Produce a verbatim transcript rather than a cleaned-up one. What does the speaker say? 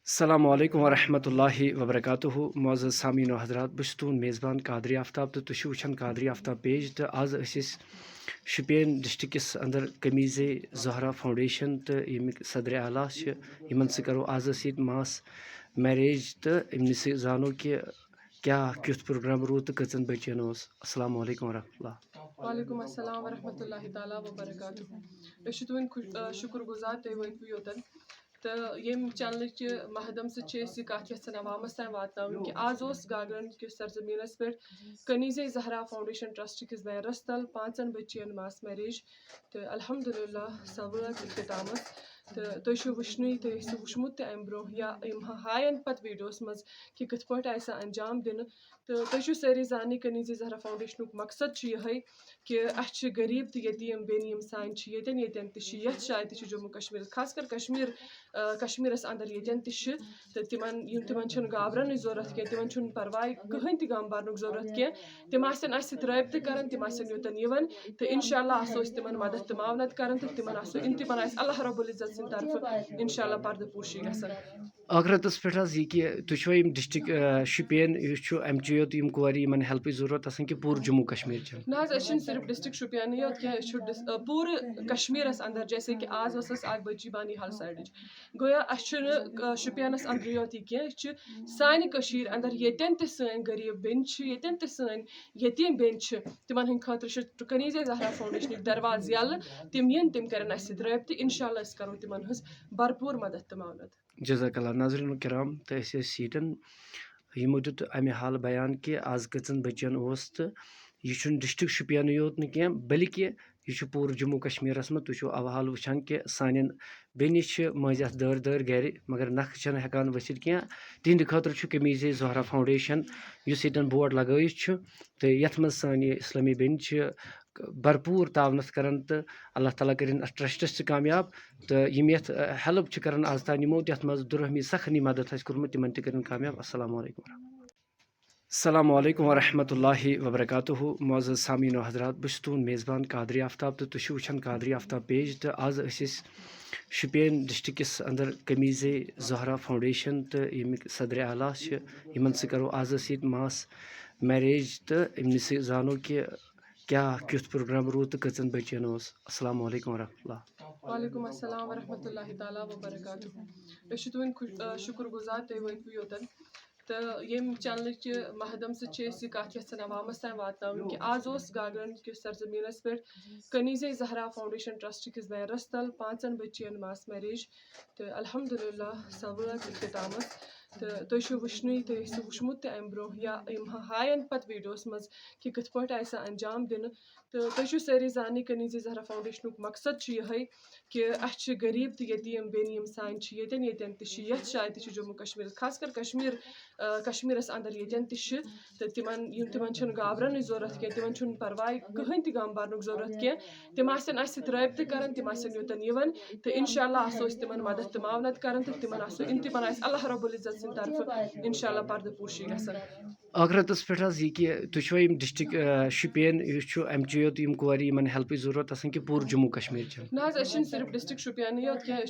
السلام علیکم ورحمۃ اللہ وبرکاتہ۔ معزز سامعین و حضرات، بہٕ چھُس تُہُنٛد میزبان قادری آفتاب تہٕ تُہۍ چھِو وٕچھان قادری آفتاب پیج۔ تہٕ آز ٲسۍ أسۍ شُپین ڈسٹرکٹ کِس اندر قمیٖضے زہرا فاؤنڈیشن تہٕ ییٚمِکۍ صدر اعلیٰ چھِ، یِمن سۭتۍ کرو آز أسۍ ییٚتہِ ماس میریج تہٕ أمنٕے سۭتۍ زانو کہِ کیٛاہ کیُتھ پروگرام روٗد تہٕ کٔژن بچین اوس۔ السلام علیکم ورحمۃ اللہ۔ وعلیکم السلام ورحمۃ اللہ تعالیٰ وبرکاتہ۔ أسۍ چھِ تُہٕنٛدۍ خُش-، آ، شُکُر گُزار، تُہۍ وٲتوٕ یوٚتَن۔ تہٕ ییٚمہِ چینلٕچہِ ماہدم سۭتۍ چھِ أسۍ یہِ کَتھ یَژھان عوامَس تام واتناوٕنۍ کہِ آز اوس گاگرَن کِس سرزمیٖنَس پٮ۪ٹھ کنیز زہرا فاؤنڈیشن ٹرسٹ کِس بینرَس تل پانٛژَن بٔچِیَن ماس میریج۔ تہٕ الحمدللہ سۄ وٲژ اختتامَس۔ تہٕ تُہۍ چھِو وٕچھنُے، تُہۍ ٲسِو وٕچھمُت تہِ اَمہِ برونٛہہ یا یِم ہا-، ہایَن پَتہٕ ویٖڈیوَس منٛز کہِ کِتھ پٲٹھۍ آیہِ سۄ انجام دِنہٕ۔ تہٕ تُہۍ چھِو سٲری زانٕنۍ، کنیز زہرا فاؤنڈیشنُک مقصد چھُ یِہوٚے کہِ اَسہِ چھِ غریٖب تہٕ یتیٖم بیٚنہِ، یِم سانہِ چھِ ییٚتٮ۪ن ییٚتٮ۪ن تہِ چھِ، یَتھ جایہِ تہِ چھِ جموں کشمیٖرَس، خاص کر کشمیٖر، آ، کشمیٖرَس اندر ییٚتٮ۪ن تہِ چھِ، تہٕ تِمن، یِم، تِمن چھُنہٕ گابرنٕچ ضوٚرَتھ کینٛہہ، تِمن چھُنہٕ پرواے کٕہٕنۍ تہِ غم برنُک ضوٚرَتھ کینٛہہ۔ تِم آسن اَسہِ سۭتۍ رٲبطہٕ کران، تِم آسن یوٚتَن یِوان، تہٕ انشاءاللہ آسو أسۍ تِمن مدد تہٕ معاونت کران، تہٕ تِمن آسو، تِمن آسہِ اللہ رب العزت سٕنٛدِ طرفہٕ انشاءاللہ پردٕ پوشی گژھان۔ ٲخرتس پٮ۪ٹھ حظ یہِ کہِ تُہۍ چھِوا یِم ڈسٹرکٹ، آ، شُپین یُس چھُ، اَمہِ چہِ یوت یِم کورِ یِمن ہیلپٕچ ضروٗرت آسان کہِ پوٗرٕ جموں کشمیٖر چٮ۪ن؟ نہ حظ، أسۍ چھِنہٕ صرف ڈسٹرکٹ شُپینٕے یوت کینٛہہ، أسۍ چھِ ڈس-، آ، پوٗرٕ کشمیٖرس اندر، جیسے کہِ آز ٲس اَسہِ اکھ بٔچی بانی ہل سایڈٕچ، گویا اَسہِ چھُنہٕ، آ، شُپینس اندرٕے یوت یہِ کینٛہہ، أسۍ چھِ سانہِ کٔشیٖرِ اندر ییٚتٮ۪ن تہِ سٲنۍ غریٖب بیٚنہِ چھِ، ییٚتٮ۪ن تہِ سٲنۍ یتیٖم بیٚنہِ چھِ، تِمن ہٕنٛدِ خٲطرٕ چھِ کنیز زہرا فاؤنڈیشنٕکۍ دروازٕ یَلہٕ، تِم یِن، تِم کرن اَسہِ سۭتۍ رٲبطہٕ، انشاءاللہ أسۍ کرو تِمن ہٕنٛز بھرپوٗر مدد تہٕ معاونت۔ جزاک اللہ۔ ناظرین کرام، تہٕ أسۍ ٲسۍ ییٚتٮ۪ن، یِمو دیُت اَمہِ حال بیان کہِ آز کٔژَن بٔچِیَن اوس، تہٕ یہِ چھُنہٕ ڈسٹرکٹ شُپینٕے یوت نہٕ کینٛہہ، بلکہِ یہِ چھُ پوٗرٕ جموں کشمیٖرَس منٛز۔ تُہۍ چھِو اَوٕ حال وٕچھان کہِ سانٮ۪ن بیٚنہِ چھِ مٔنٛزۍ اَتھ دٲرۍ دٲرۍ گَرِ، مگر نَکھٕ چھَنہٕ ہٮ۪کان ؤسِتھ کینٛہہ۔ تِہِنٛدِ خٲطرٕ چھُ قمیٖضے زہرا فاؤنڈیشن، یُس ییٚتٮ۪ن بورڈ لگٲیِتھ چھُ، تہٕ یَتھ منٛز سٲنۍ یہِ اِسلٲمی بیٚنہِ چھِ بھرپوٗر تعاونت کران، تہٕ اللہ تعالیٰ کٔرِن اَتھ ٹرسٹس تہِ کامیاب، تہٕ یِم یَتھ، آ، ہیلپ چھِ کران آز تام یِمو تہِ یَتھ منٛز دُرہمی سخنی مدد آسہِ کوٚرمُت، تِمن تہِ کٔرِن کامیاب۔ السلام علیکم ورحمۃ اللہ۔ السلام علیکم ورحمۃ اللہ وبرکاتہ۔ معزز سامعین و حضرات، بہٕ چھُس تُہُنٛد میزبان قادری آفتاب تہٕ تُہۍ چھِو وٕچھان قادری آفتاب پیج۔ تہٕ آز ٲسۍ أسۍ شُپین ڈسٹرکٹ کِس اندر قمیٖضے زہرا فاؤنڈیشن تہٕ ییٚمِکۍ صدر اعلیٰ چھِ، یِمن سۭتۍ کرو آز أسۍ ییٚتہِ ماس میریج تہٕ أمنٕے سۭتۍ زانو کہِ کیٛاہ کیُتھ پروگرام روٗد تہٕ کٔژَن بٔچِیَن اوس۔ السلام علیکم ورحمۃ اللہ۔ وعلیکم السلام ورحمۃ اللہ تعالیٰ وبرکاتہ۔ أسۍ چھِ تُہٕنٛدۍ خُش-، آ، شُکُر گُزار، تُہۍ وٲتوٕ یوٚتَن۔ تہٕ ییٚمہِ چینلٕچہِ ماہدم سۭتۍ چھِ أسۍ یہِ کَتھ یَژھان عوامَس تام واتناوٕنۍ کہِ آز اوس گاگرَن کِس سرزمیٖنَس پٮ۪ٹھ کنیزے زہرا فاؤنڈیشن ٹرسٹ کِس بینرَس تل پانٛژَن بٔچِیَن ماس میریج۔ تہٕ الحمدللہ سۄ وٲژ اختتامَس۔ تہٕ تُہۍ چھِو وٕچھنُے، تُہۍ ٲسِو وٕچھمُت تہِ اَمہِ برونٛہہ یا یِم ہا-، ہایَن پَتہٕ ویٖڈیوَس منٛز کہِ کِتھ پٲٹھۍ آیہِ سۄ انجام دِنہٕ۔ تہٕ تُہۍ چھِو سٲری زانٕنۍ، کنیز زہرا فاؤنڈیشنُک مقصد چھُ یِہوٚے کہِ اَسہِ چھِ غریٖب تہٕ یتیٖم بیٚنہِ، یِم سانہِ چھِ ییٚتٮ۪ن ییٚتٮ۪ن تہِ چھِ، یَتھ جایہِ تہِ چھِ جموں کشمیٖرَس، خاص کر کشمیٖر، آ، کشمیٖرَس اندر ییٚتٮ۪ن تہِ چھِ، تہٕ تِمن، یِم، تِمن چھُنہٕ گابرنٕچ ضوٚرَتھ کینٛہہ، تِمن چھُنہٕ پرواے کٕہٕنۍ تہِ غم برنُک ضوٚرَتھ کینٛہہ۔ تِم آسن اَسہِ سۭتۍ رٲبطہٕ کران، تِم آسن یوٚتَن یِوان، تہٕ انشاءاللہ آسو أسۍ تِمن مدد تہٕ معاونت کران، تہٕ تِمن آسو، تِمن آسہِ اللہ رب العزت سٕنٛدِ طرفہٕ انشاءاللہ پردٕ پوشی گژھان۔ ٲخرتس پٮ۪ٹھ حظ یہِ کہِ تُہۍ چھِوا یِم ڈسٹرکٹ، آ، شُپین یُس چھُ، اَمہِ چہِ یوت یِم کورِ یِمن ہیلپٕچ ضروٗرت آسان کہِ پوٗرٕ جموں کشمیٖر چٮ۪ن؟ نہ حظ، أسۍ چھِنہٕ صرف ڈسٹرکٹ شُپینٕے یوت کینٛہہ، أسۍ چھِ